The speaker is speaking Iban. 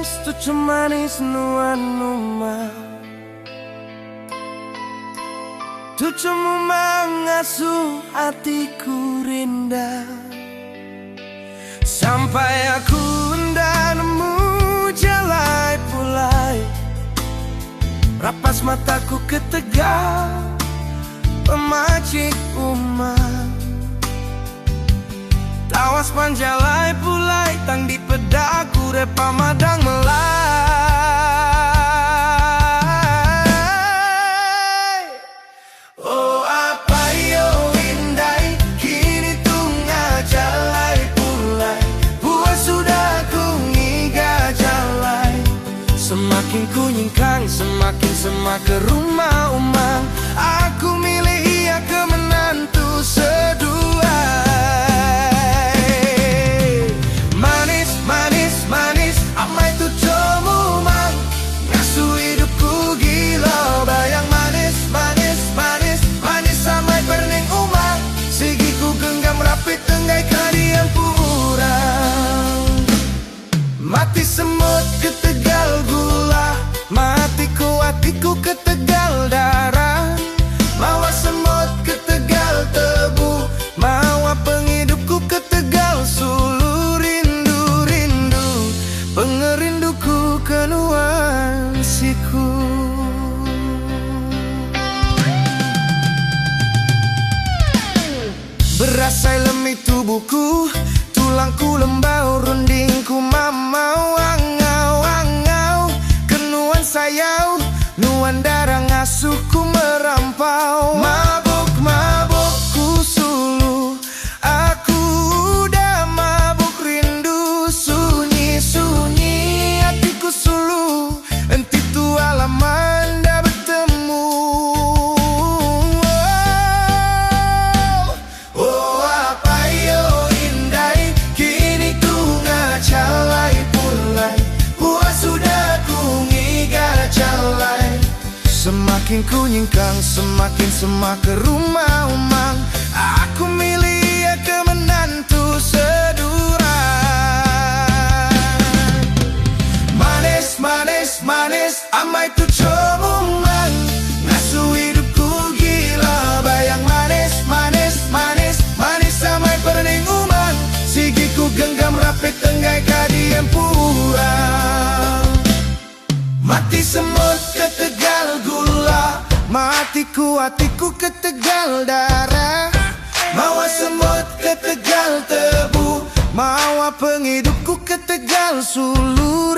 Manis, tuchum manis nuan umang. Tuchum umang ngasuh atiku rindang. Sampai aku enda nemu jalai pulai. Rapas mataku ketegal pemajik umang. Tawas pan jalai pulai tang dipeda aku repa madang melai. Oh apai oh indai kini tunga jalai pulai. Puas sudah ku ngiga jalai. Semakin ku nyingkang semakin semak ke rumah umang. Aku milih iya ke menantu seduai. Manis manis manis amai tuchum umang. Ngasuh idupku gila bayang manis manis manis manis amai perening umang. Sigi ku genggam rapit enggai ka diempu orang. Mati semut ketegal gula. Mati ku atiku ketegal darah. Mawa semut ketegal tebu. Mawa pengidupku ketegal sulu. Rindu rindu pengerinduku ke nuan siku. Berasai lemi tubuhku, tulangku lembau, rundingku mamau. Angau angau ke nuan sayau, nuan dara ngasuhku merampau. Mabuk mabuk ku sulu, aku udah mabuk rindu. Sunyi sunyi atiku sulu, enti tua lama enda betemu. Oh apai oh indai kini tunga jalai pulai. Puas sudah ku ngiga jalai. Semakin ku nyingkang semakin semak ke rumah umang. Aku milih iya ke menantu sedurai. Manis manis manis amai tuchum umang. Ngasuh idupku gila bayang manis manis manis manis amai perening umang. Sigi ku genggam rapit enggai ka diempu orang. Mati semut ketegal gula. Mati ku atiku ketegal darah. Mawa semut ketegal tebu. Mawa pengidupku ketegal sulu.